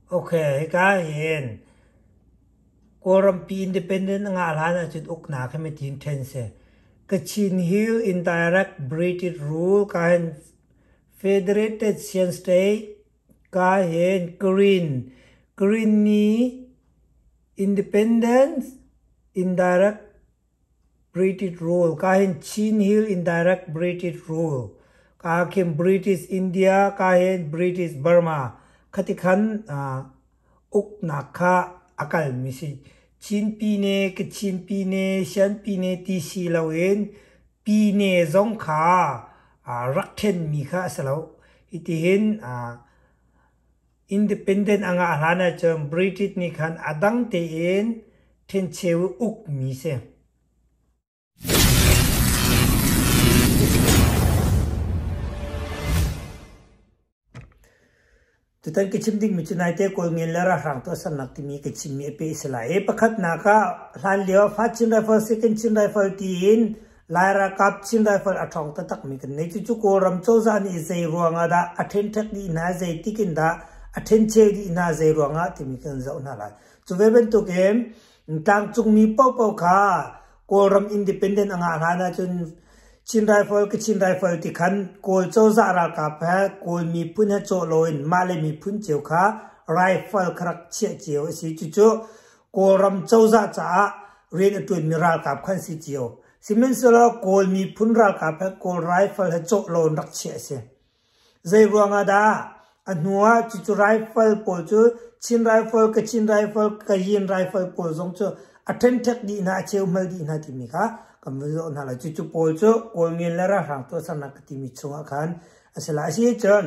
Okay, hika hin Kawlrampi independent a ngah hlan ahcun uknak hi mitin ṭhen si. Kachin Hill Indirect British Rule ka hin Federated Shan State ka hin Green Green ni Independence Indirect British Rule ka hin Chin Hill Indirect British Rule ka khin British India ka hin British Burma khati khan uknak kha a kalmi si. Chin Pine, Kachin Pine, Shan Pine ti si loin Pine zong kha rak ṭhenmi kha a si lo. Hitihin independent a ngah hlan ahcun British nih khan a dang tein ṭhencheu ukmi si. Tutan ka chim dingmi cu naite Kawlngen le ralhrang tuahsernak timi ka chimmi a peh a si lai i pakhatnak ah hlanlio ah Chin Rifle Second Chin Rifle tiin Lai ralkap Chin Rifle a ṭhawng taktakmi kan nei. Cucu Kawlram cozah nih zei ruangah dah a ṭhenṭhek dih hna, zeitik in dah a ṭhencheu dih hna, zei ruangah timi kan zoh hna lai. Cu ve bantukin tlangcungmi paohpaoh kha Kawlram independent a ngah hlan ahcun Chin Rifle Kachin Rifle ti khan Kawl cozah ralkap he Kawl miphun he cawh loin mah le miphun cio kha rifle kha rak chiah cio a si. Cucu Kawlram cozah caah rian a ṭuanmi ralkap khan si cio. Sihmanhsehlaw Kawl miphun ralkap he Kawl rifle he cawh loin rak chiah a si. Zeiruang ah dah a hnu ah cucu rifle pawl cu Chin rifle, Kachin rifle, Kayin rifle pawl zong cu a ṭhenṭhek dih hna, a cheuhmal dih hna timi kha kan vun zoh hna lai. Cucu pawl cu Kawlngen le ralhrang tuahsernak ka timi chungah khan a si lai. A si cun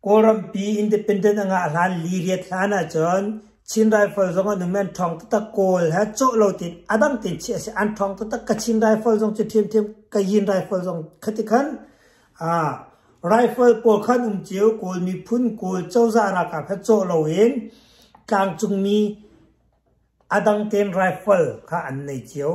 Kawlrampi independent a ngah hlan liriat hlan ahcun Chin Rifle zong an um i an ṭhawng taktak. Kawl he cawh lo tein a dang tein chiah a si. An ṭhawng taktak. Kachin Rifle zong cu ṭhiamṭhiam Kayin Rifle zong khati khan rifle pawl khan um cio. Kawl miphun, Kawl cozah ralkap he cawh loin tlangcungmi a dang tein rifle kha an nei cio.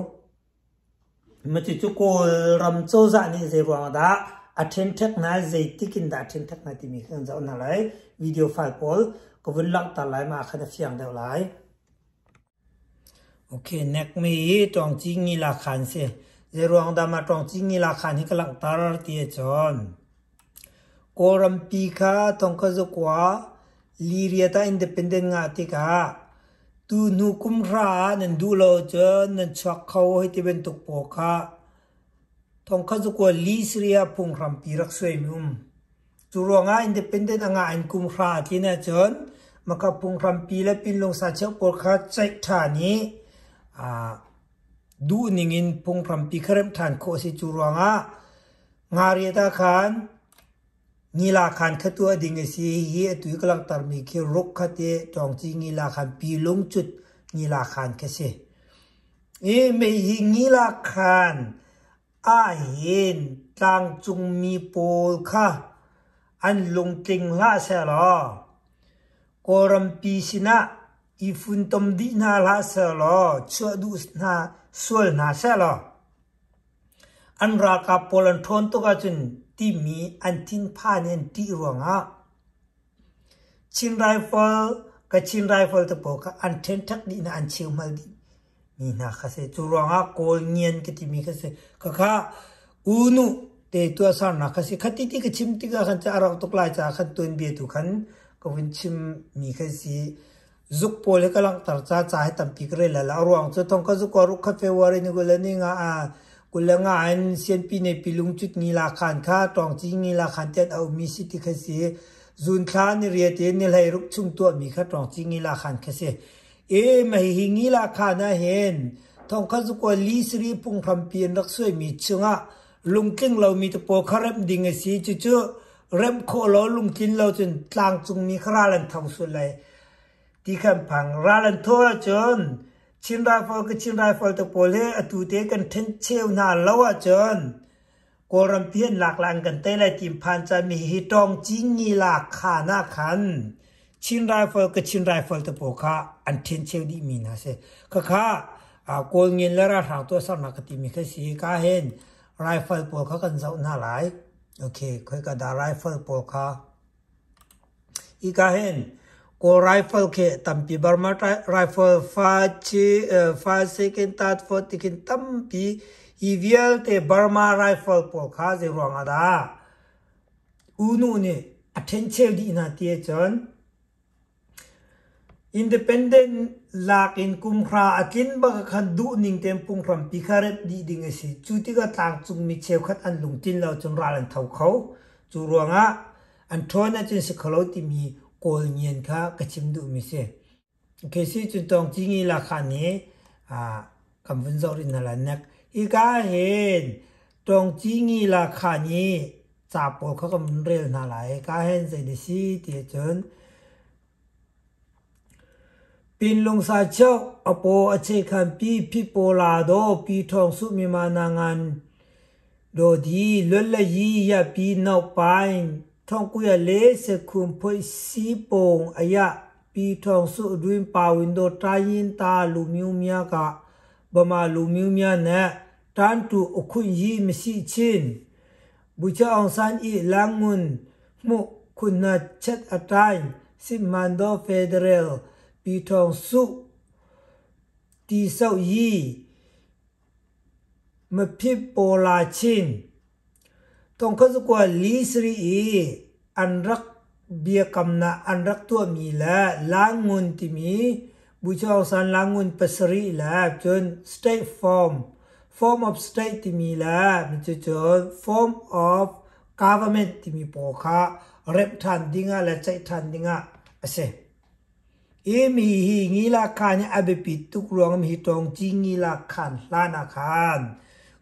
Cucu Kawlram cozah nih zeiruang ah dah a ṭhenṭhek hna, zeitik in dah a ṭhenṭhek hna timi kha kan zoh hna lai. Video file pawl ka vun langhter lai, mah ah khan a fiang deuh lai. Okay, nekmi hi Ṭawngci Ngila khan si. Zeiruang dah mah Ṭawngci Ngila khan hi ka langhter ti ahcun Kawlrampi kha thongkazukua Liriat ah independent ngah tikah Tuhnu kum hra ah nan duh lo ahcun nan chuak kho hei ti bantuk pawl kha thongkhat zakua li Syria phunghrampi rak suaimi um. Cu ruangah independent a ngah in kum hra a tlin ahcun maka phunghrampi le pinlung sacheu pawl kha ceih ṭhan i duh ning in phunghrampi kha remh ṭhan khawh a si. Cu ruangah ngariat ah khan Ngila khan kha tuah ding a si. Hihi atu i ka langhtermi khi ruk kha ti ṭawngci ngila khan pi lungcut ngila khan khi si. I mei hi ngila khan ahhin tlangcungmi pawl kha an lungtling hlah sehlaw Kawlrampi sinah i funtom dih hna hlah sehlaw chuah duh hna sual hna sehlaw An ralkap pawl an ṭhawn tuk ahcun timi an thinphan i an ṭih ruangah Chin Rifle, Kachin Rifle te pawl kha an ṭhenṭhek dih hna, an cheuhmal dih mi hna kha si. Cu ruangah Kawl ngian ka timi kha si. Khakha U-nu te tuahsernak kha si. Khati ti ka chim tikah khan a rauh tuk lai caah khan tuanbia tu khan ka vun chim mi kha si. Zuk pawl hi ka langhter ca ca hi tampi ka rel lai. A ruang cu thong ka zuk ruk khat February ni kul le ni nga ah 25 in Sianpi ne pilung cut ngila khan kha tawngci ngila khan tian a ummi si ti kha si. Zun thla ni riat in ni hlei ruk chung tuahmi kha tawngci ngila khan kha si. E mei hi ngila khan ah hin thong kha zuk li siri phunghrampi an rak suaimi chungah lungtling lomi te pawl kha remh ding a si. Cucu remh khawh lo lungtlin lo cun tlangcungmi kha ral an tho sual lai. Ti khan phang ral an thawh ahcun Chin Rifle ka Chin Rifle te pawl hi atu te kan ṭhencheu hna lo ahcun Kawlrampi an lak lai an kan tei lai ti phan caan mi hi tawng cingi la khan ah khan Chin Rifle ka Chin Rifle te pawl kha an ṭhencheu dih mi hna si. Khakha Kawl ngin le ralhrang tuahsernak ka timi kha si ka hin rifle pawl kha kan zoh hna lai. Okay, khoi ka dah rifle pawl kha. Hika hin Kawl rifle khi tampi Burma rifle 5 second third fourth ti khin tampi hi vialte Burma rifle pawl kha zei ruang ah dah U Nu nih a ṭhencheu dih hna ti ahcun Independent lak in kumhra a tlin bak ah khan duhning tein phunghrampi kha remh dih ding a si. Cu tikah tlangcungmi cheukhat an lungtlin lo cun ral an tho kho. Cu ruangah an ṭhawn ahcun si kho lo timi Kawl ngian kha ka chim duhmi si. Kesi cun Tawngcingi lakhan hi kan vun zoh rih hna lai nek. Hika hin Tawngcingi lakhan hi ca pawl kha kan vun rel hna lai. Hika hin zei dah si ti ahcun Pinlung sa cheu a paw a che khan pi phi paw la daw pi ṭhawng su mi ma na ngan daw di luan le yi ya pi nau paing thong kuya le se khum phoi si pong aya Pi Thawng Suh Dwin Pa Window Tayin Ta Lu Myu Mya ka Bama Lu Myu Mya ne Tan Tu Ukhun Yi Misi Chin Bucha Aung San i Langun Hmu Khun Na Chet Atain Sipmando Federal Pi Thawng Suh Ti Soh Yi Maphit Pawla Chin Tongkhazukua li sarih i an rak biakamnak an rak tuahmi le Langun timi Buchosan Langun pasarih le cun state form, form of state timi le cucun form of government timi pawl kha remh ṭhan dingah le ceih ṭhan dingah a si. Hi mi hi Ngila Khan hi a biapit tuk ruang hi Tawngci Ngila Khan hlan ah khan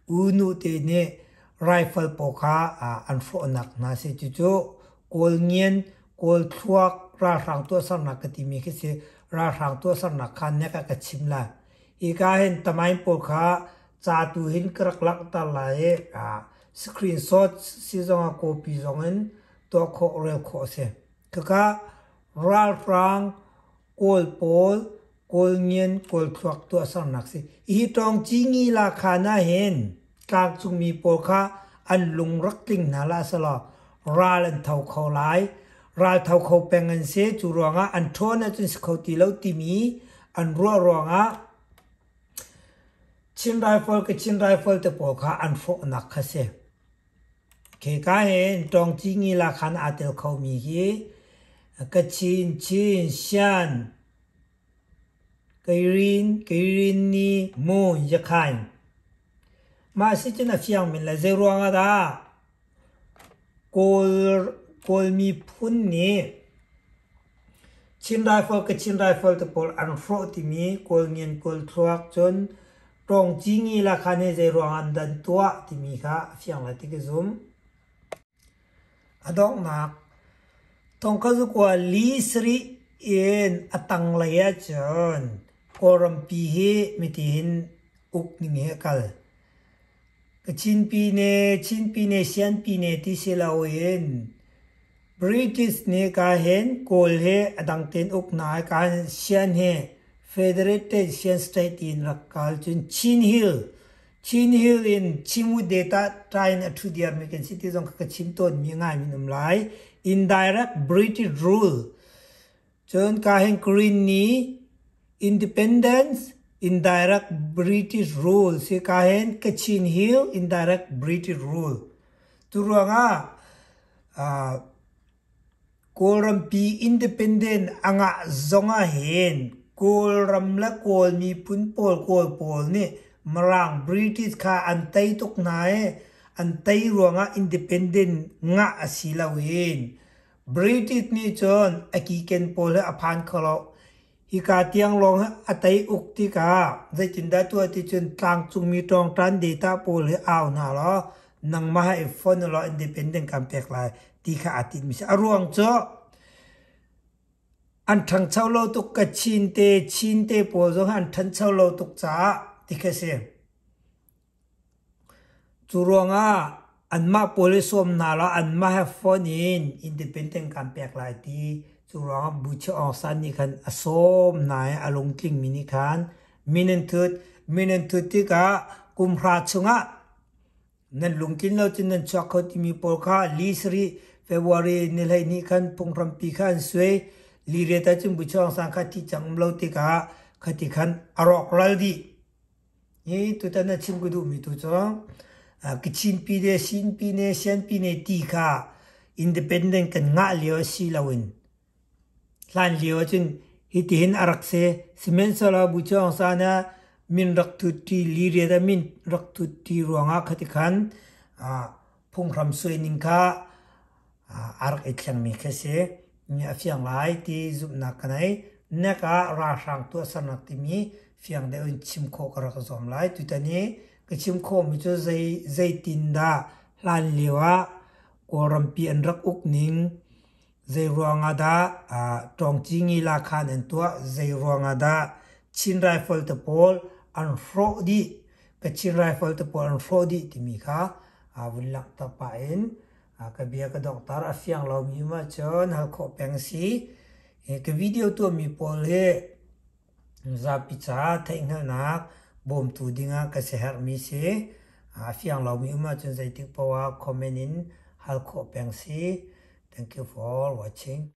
U Nu te nih rifle pawl kha an hrawhnak hna si. Cucu Kawl ngian, Kawl thluak ralhrang tuahsernak ka timi khi si. Ralhrang tuahsernak kha nek ah ka chim lai. Hika hin tamain pawl kha ca tu hin ka rak langhter lai i screenshot si zongah copy zong in tuah khawh rel khawh a si. Khaka ralhrang Kawl pawl Kawl ngian Kawl thluak tuahsernak si. Hi tawng cingi la khan ah hin tlangcungmi pawl kha an lung rak tling hna la selaw ral an tho kho lai. Ral tho kho peng an si. Cu ruangah an ṭhawn ahcun si kho ti lo timi an ruah ruangah Chin Rifle Kachin Rifle te pawl kha an hrawhnak kha si. Khika hin Tawngci la khan aa tel khomi hi Kachin, Chin, Shan, Kairin, Kairinni, Mon, Yakhain. Mah si cun a fiang men lai. Zeiruang ah dah Kawl, Kawl miphun nih Chin Rifle, Kachin Rifle te pawl an hrawh timi Kawl ngian Kawl thluak cun Tawngcingi la khan hi zeiruang an dan tuah timi kha a fiang lai ti ka zum. A donghnak thongkazukua li sarih in a tanglei ahcun Kawlrampi hi mitihin uk ning hi a kal. Kachin Pyine, Chin Pyine, Sian Pyine ti si loin British nih ka hin Kawl he a dang tein uknak ka hin Sian he Federated Sian State in rak kal cun Chin Hill, Chin Hill in Chimwu data ṭai in a ṭhu diarmi kan si ti zong kha ka chim tawnmi ngai min um lai. Indirect British rule. Cun ka hin Green nih Independence, Indirect British Rule si ka hin Kachin Hill Indirect British Rule. Tu ruangah Kawlrampi independent a ngah zong ah hin Kawlram le Kawl miphun pawl Kawl pawl nih Mirang British kha an tei tuk hna i an tei ruangah independent ngah a si lo in British nih cun a kiken pawl hi a phan kho lo. Hika tiang lawng hi a tei uk tikah zeitindah tuah ti cun tlangcungmi ṭawngṭan data pawl hi au hna law nangmah he i fon law independent kan pek lai ti kha aa tinhmi si. A ruang cu an ṭhangcho lo tuk Kachin te Chin te pawl zong hi an ṭhancho lo tuk caah ti khi a si. Cu ruangah anmah pawl hi sawm hna law anmah he phone in independent kan pek lai ti. Cu ruangah Buchi Aung San nih khan a sawm hna i a lungtlingmi nih khan min an thut. Min an thut tikah kum hra chungah nan lungtlin lo cun nan chuak kho timi pawl kha li sarih. February ni 12 khan phunghrampi kha an suai. Liriat ahcun Buchawng sang kha thi cang um lo tikah khati khan a rawk ral dih. Hi tutan a chim ka duhmi tu cu Kachin Pine, Sin Pine, Sian Pine ti kha independent kan ngah lio si loin hlan lio ahcun hitihin a rak si. Sihmanhsehlaw Buchawng San ah min rak thut ṭi, liriat ah min rak thut ṭi ruangah khati khan phunghram suaining kha a rak i thlengmi khi a si. A fiang lai ti zumhnak ka nei. Nek ah ralhrang tuahsernak timi fiang deuh in chim khawh ka rak zuam lai. Tutan i ka chim khawhmi cu zeitindah hlan lio ah Kawlrampi an rak uk ning, zei ruangah dah Ṭawngci Ngila khan an tuah, zei ruangah dah Chin Rifle te pawl an hrawh dih, Kachin Rifle te pawl an hrawh dih timi kha vun langhter pah in ka bia ka donghter. A fiang lomi um ahcun hal khawh peng a si. Ka video tuahmi pawl hi zapi caah theihhngalhnak bawmtu dingah ka siaherhmi si. A fiang lomi um ahcun zeitik paoh ah comment in hal khawh peng si. Thank you for watching.